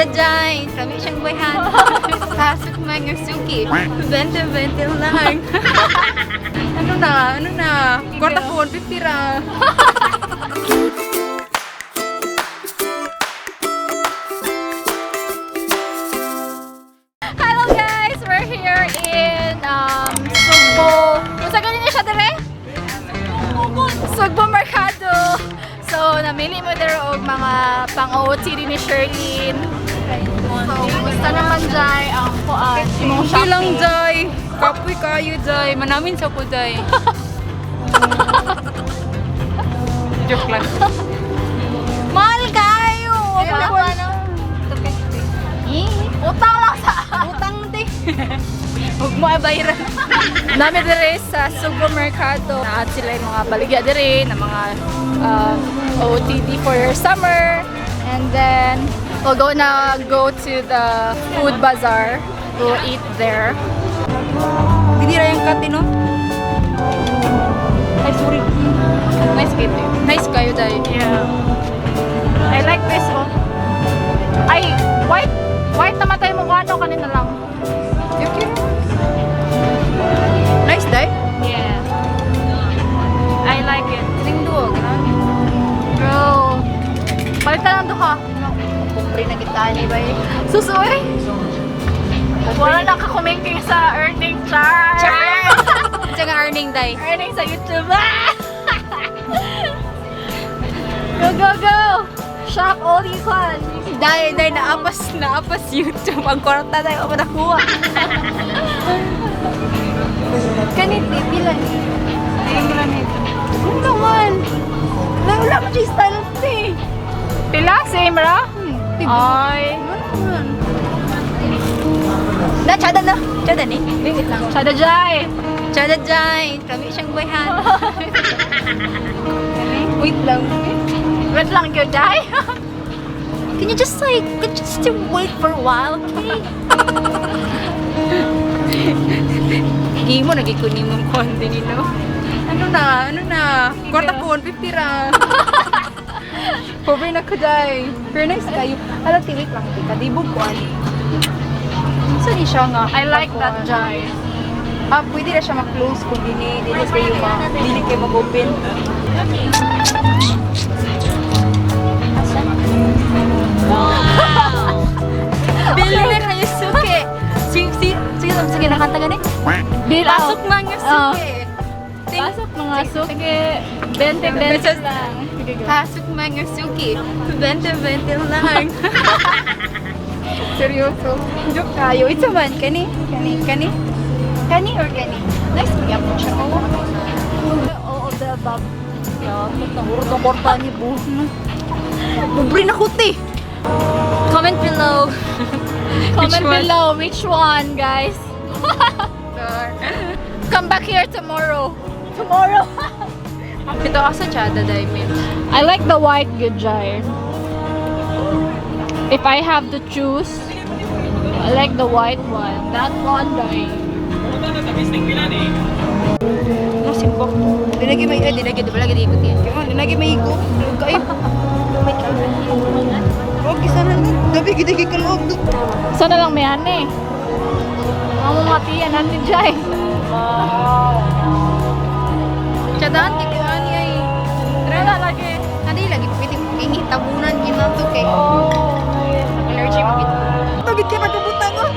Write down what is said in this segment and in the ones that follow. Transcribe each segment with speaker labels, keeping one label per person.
Speaker 1: Chada Jai, kami siyang bayhan. Pasok mga suki. 20-20 lang. Ano na? Ano na? Kwarta ko, 150 ra.
Speaker 2: Hello guys! We're here in Sugbo. Kung sa ganyan siya dire? Sugbo Mercado. So, namili mo dire og mga pang-OOTD ni Sherlyn. So, kumusta naman Jai ang kuan? Imong
Speaker 1: Okay lang,
Speaker 2: shopping?
Speaker 1: Jai. Kapoy kayo, Jai. Manamin sa ko, Jai. Joke lang.
Speaker 2: Mahal kayo!
Speaker 1: Wala ko ano.
Speaker 2: Eh, utang lang sa
Speaker 1: Utang, te. Huwag mo abayran.
Speaker 2: Nami dire sa Sugbo Mercado. At sila yung mga baligya dire na mga OOTD for your summer. And then, we'll go na go to the food bazaar. We'll eat there.
Speaker 1: Hindi ra yung kati, no? Ay, sorry.
Speaker 2: Nice kitty.
Speaker 1: Nice kayo, Jai.
Speaker 2: Yeah. I like this oh. Ay, white. White naman tayo mukha no kanina lang.
Speaker 1: Okay. Nice, Jai.
Speaker 2: Yeah. I like it.
Speaker 1: Kining duo, ganun.
Speaker 2: Bro. Balik na lang duha.
Speaker 1: Pobre na kita ni bay.
Speaker 2: Susuy. Wala na kakumingking sa earning char.
Speaker 1: Char! Tsaka earning, Dai.
Speaker 2: Earning sa YouTube. Ah! Go, go, go! Shop all you can.
Speaker 1: Dai, dai, naapas, naapas YouTube. Ang kwarta, dai, ako nakuha. Kanit, eh, pila ni.
Speaker 2: Tingnan nito.
Speaker 1: Ano naman? Wala ko siya style te.
Speaker 2: Pila? Same ra? Ay.
Speaker 1: Ano naman? Na, tsada na. Tsada ni. Wait lang.
Speaker 2: Chada Jai.
Speaker 1: Tsada, Jai. Kami siyang bayhan. Wait lang.
Speaker 2: Wait lang yun, Jai.
Speaker 1: Can you just like, could you just wait for a while, okay? Hindi mo, nagikunin mong konti nino. Ano na? Ano na? Kwarta ko, 150 ra. Pobre na ko, day. Pero nice kayo. Alam, ti, wait lang. Ti, kadibog ko, ani. Saan ni siya nga?
Speaker 2: I like that, Jai.
Speaker 1: Ah, pwede na siya ma-close kung dili, dili kayo ma, dili kayo mag-open. Bili na kayo suki. Sige, sige, sige, sige, nakanta gani.
Speaker 2: Bill
Speaker 1: Pasok mga suki.
Speaker 2: Pasok mga suki. 20-20 lang. Sige, go.
Speaker 1: Pasok mga suki. 20-20 lang. Seryoso. Joke kayo. Ito man, kani, kani, kani. Kani or kani? Nice magyapon siya. Oh.
Speaker 2: All of the above.
Speaker 1: Nahurot ang kwarta ni Bo. Pobre na kuti. Comment below.
Speaker 2: Comment
Speaker 1: Which one?
Speaker 2: below which one, guys. Come back here tomorrow. Tomorrow.
Speaker 1: Ito ako sa Chada, Daimil.
Speaker 2: I like the white good Jai. If I have to choose, I like the white one. That one, Jai.
Speaker 1: No, simbok. Dinagi may, eh, dinagi, di ba lagi di ikutin? Kaya dinagi may igo. Huwag kayo. Huwag isa na. Dabi, gidagi kaloob.
Speaker 2: Sana lang may ane. Ang mga tiyan natin, Jai.
Speaker 1: Chadaan, kaya ani ay.
Speaker 2: Wala lagi.
Speaker 1: Nadi lagi, pwede kingi tabunan gina to kay. Allergy mo gito. Tugid kay pagkabutang oh.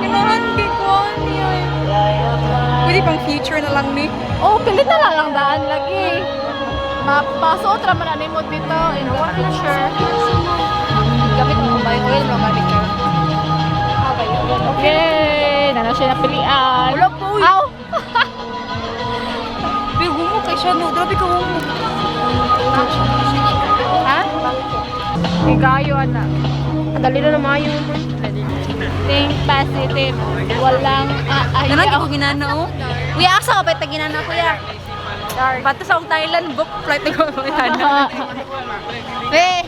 Speaker 1: Ganahan kay ko ani ay. Pwede pang future na lang ni.
Speaker 2: Oh, pilit na lang lang daan lagi. Mapasuot raman ani mo dito in the future.
Speaker 1: Gamit mo ba yung oil mo gamit ka?
Speaker 2: Okay, nana siya napilian.
Speaker 1: Wala po, uy.
Speaker 2: Aw!
Speaker 1: Pero humo kay siya no, grabe ka humo. Ha?
Speaker 2: Ikayo, ana.
Speaker 1: Dali na mayo.
Speaker 2: Think positive. Walang
Speaker 1: Nanan
Speaker 2: aayaw.
Speaker 1: ko ginana oh. Kuya asa ka ba ginana kuya? Pato sa akong Thailand book flight ko ginana. Be.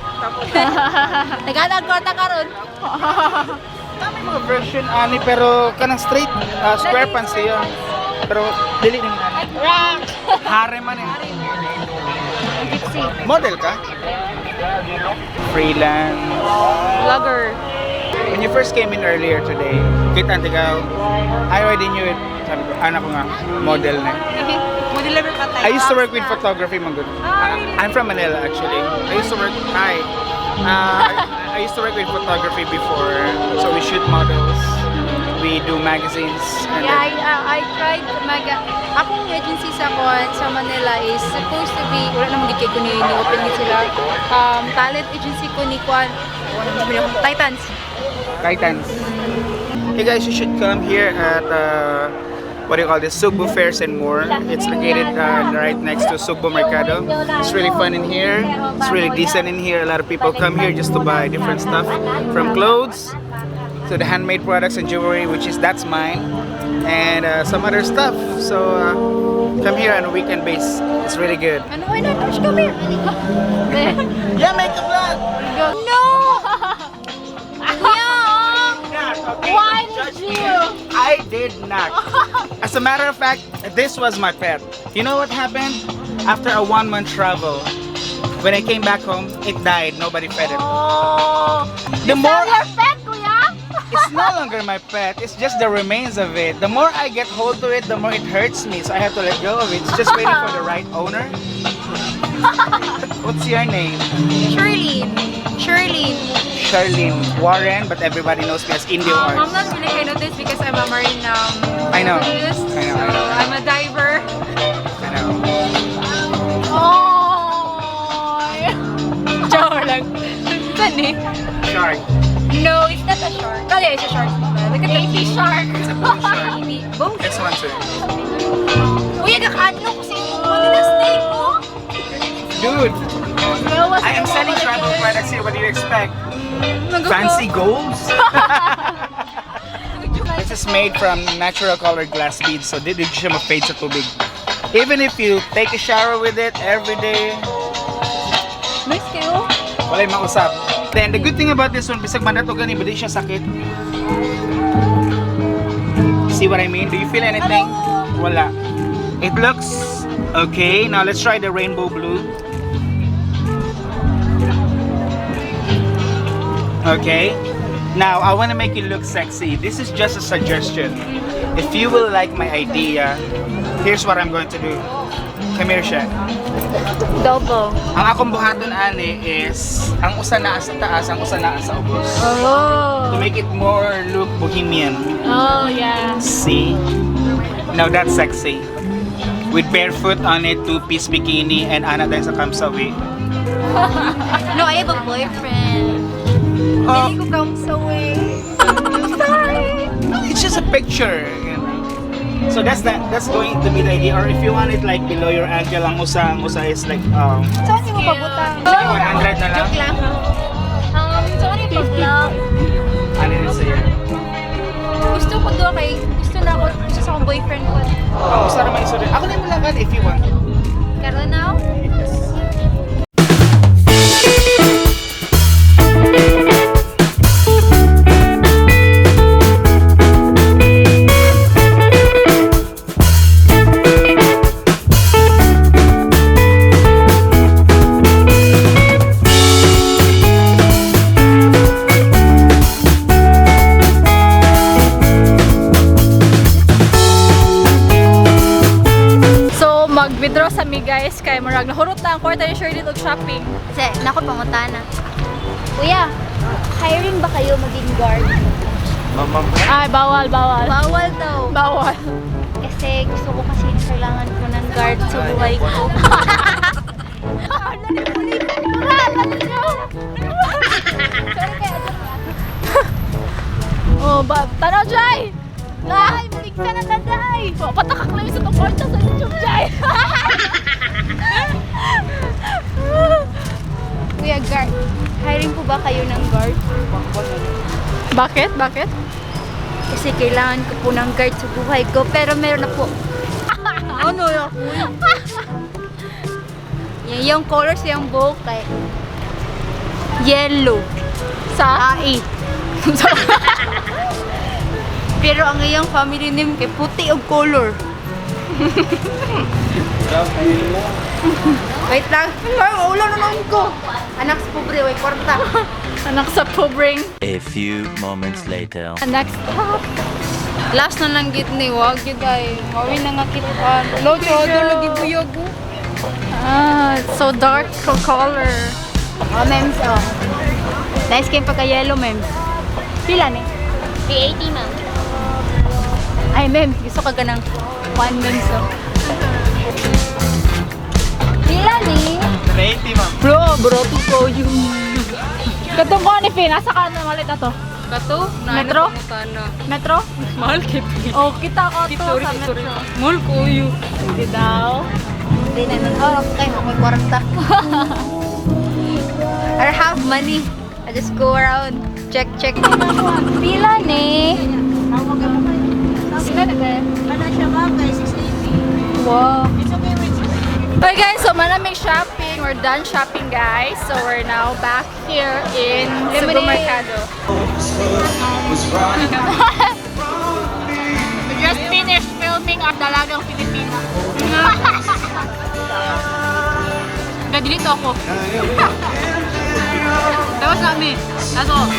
Speaker 1: Nagalag kwarta karon.
Speaker 3: May mga version ani pero kanang straight square pants siya. Pero dili nang ani.
Speaker 2: Rock!
Speaker 3: Hare man eh. Model ka? Freelance.
Speaker 1: Vlogger.
Speaker 3: When you first came in earlier today, kita ikaw, I already knew it. Sabi ko, anak ko nga, model na.
Speaker 1: Mo-deliver pa tayo.
Speaker 3: I used to work with photography, man gud.
Speaker 1: Ah, really?
Speaker 3: I'm from Manila, actually. I used to work, hi. I used to work with photography before. So we shoot models. We do magazines. And
Speaker 1: Yeah, I tried mag akong agency sa kuan sa Manila is supposed to be wala na magiging ko ni open gid sila. Talent agency ko ni kuan wala na akong Titans.
Speaker 3: Titans. Hey guys, you should come here at what do you call this? Sugbo Fairs and More. It's located right next to Sugbo Mercado. It's really fun in here. It's really decent in here. A lot of people come here just to buy different stuff, from clothes to the handmade products and jewelry, which is that's mine, and some other stuff. So come here on a weekend base. It's really good.
Speaker 1: Ano why not touch come here?
Speaker 3: Yeah, make a vlog.
Speaker 2: No! Kuya!
Speaker 3: Okay,
Speaker 2: Why
Speaker 3: don't judge
Speaker 2: did
Speaker 3: me.
Speaker 2: you?
Speaker 3: I did not. As a matter of fact, this was my pet. You know what happened? After a 1 month travel, when I came back home, it died. Nobody fed it.
Speaker 2: Oh!
Speaker 3: The more
Speaker 2: Your pet, kuya?
Speaker 3: It's no longer my pet. It's just the remains of it. The more I get hold to it, the more it hurts me. So I have to let go of it. It's just waiting for the right owner. What's your name?
Speaker 1: Shirlene. Shirlene.
Speaker 3: Charlene Warren, but everybody knows me as Indio
Speaker 1: I'm
Speaker 3: Arts.
Speaker 1: not really kind of this because I'm a marine
Speaker 3: I know.
Speaker 1: biologist.
Speaker 3: I know, I
Speaker 1: So
Speaker 3: know.
Speaker 1: I'm a diver.
Speaker 3: I know.
Speaker 2: Oh!
Speaker 1: Joke lang. Saan eh?
Speaker 3: Shark.
Speaker 1: No, it's not a shark. Oh yeah, it's a shark. Look at the
Speaker 2: Baby shark.
Speaker 3: It's a blue shark.
Speaker 1: Baby. Bone.
Speaker 3: This one too.
Speaker 1: Uy, nagkakaadlo ko sa imo. Ano snake ko?
Speaker 3: Dude, I am selling travel products here. What do you expect? Fancy golds? This is made from natural colored glass beads, so di siya ma-fade sa tubig. Even if you take a shower with it every day,
Speaker 1: Nice kayo.
Speaker 3: walay mausap. Then the good thing about this one, bisag mandato gani, ba di siya sakit? See what I mean? Do you feel anything? Wala. It looks okay. Now let's try the rainbow blue. Okay. Now I want to make you look sexy. This is just a suggestion. If you will like my idea, here's what I'm going to do. Come here, Sha.
Speaker 2: Double.
Speaker 3: Ang akong buhaton ani is ang usa naa sa taas, ang usa naa sa ubos.
Speaker 2: Oh.
Speaker 3: To make it more look bohemian.
Speaker 2: Oh, yeah.
Speaker 3: See? Now that's sexy. With barefoot on it, two-piece bikini, and ana tayo sa Kamsawi.
Speaker 1: No, I have a boyfriend.
Speaker 3: Oh,
Speaker 1: Hindi ko kamsawi. Sorry.
Speaker 3: It's just a picture. So that's that. That's going to be the idea. Or if you want it like below your ankle, ang usa is like
Speaker 1: Saan niyo mapabutang?
Speaker 3: Sige, 100 na lang.
Speaker 1: Joke lang.
Speaker 2: So ano yung pag-vlog?
Speaker 3: Ano yun sa'yo?
Speaker 1: Gusto ko doon kay gusto na ako gusto sa akong boyfriend ko.
Speaker 3: Ang usa naman isa rin. Ako na yung mulakan if you want.
Speaker 1: Karon now?
Speaker 3: Yes.
Speaker 2: So, mag-withdraw sa mi guys kay murag nahurot na ang kwarta ni Shirley og shopping.
Speaker 4: Kasi, naku, pangutana. Kuya, hiring ba kayo maging guard?
Speaker 2: Ay, bawal, bawal.
Speaker 4: Bawal daw.
Speaker 2: Bawal.
Speaker 4: Kasi gusto ko kasi kailangan ko ng guard sa buhay ko.
Speaker 2: Oh, ba tanaw Jai! Ay, mulig ka na taday! Patakak lang sa itong kwarta sa YouTube, Jai!
Speaker 4: Kuya, guard. Hiring po ba kayo ng guard?
Speaker 2: Bakit? Bakit?
Speaker 4: Kasi kailangan ko po ng guard sa buhay ko, pero meron na po.
Speaker 1: Ano yung Yan, yung color sa yung buhok kay yellow.
Speaker 2: Sa?
Speaker 1: Ai. Pero ang iyang family name kay puti og color. Wait lang. Ay, maulan na naman ko. Anak sa pobre, way kwarta.
Speaker 2: Anak sa pobreng.
Speaker 5: A few moments later.
Speaker 2: Next stop.
Speaker 1: Last na lang git ni, wag gid ay. Mawi na nga kitaan. Lo, todo lagi buyag oh.
Speaker 2: Ah, it's so dark color.
Speaker 4: Oh, mems, oh. Nice kayong pagka-yellow, mems. Pila ni?
Speaker 6: 380, ma'am.
Speaker 4: Ay, mem, gusto ka ganang one, mems, oh. Pila ni?
Speaker 3: 380, ma'am.
Speaker 1: Bro, bro, to ko yung.
Speaker 2: Katong ko ni Finn, asa ka na malit ato?
Speaker 1: Kato?
Speaker 2: Metro? Metro?
Speaker 1: Mahal kit.
Speaker 2: Oh, kita ko to
Speaker 1: Sorry,
Speaker 2: sa
Speaker 1: sorry.
Speaker 2: metro.
Speaker 1: Mahal ko yun.
Speaker 2: Hindi daw.
Speaker 4: Hindi na nun. Oh, okay, ako'y kwarta. I don't have money. I just go around. Check, check. Pila ni?
Speaker 2: Wow. Okay guys, so maraming shopping. We're done shopping, guys. So we're now back here in Cebu
Speaker 4: Lemonade.
Speaker 2: Mercado. We just finished filming our Dalagang Pilipina.
Speaker 1: Gadelete ako. Tapos kami. Ato.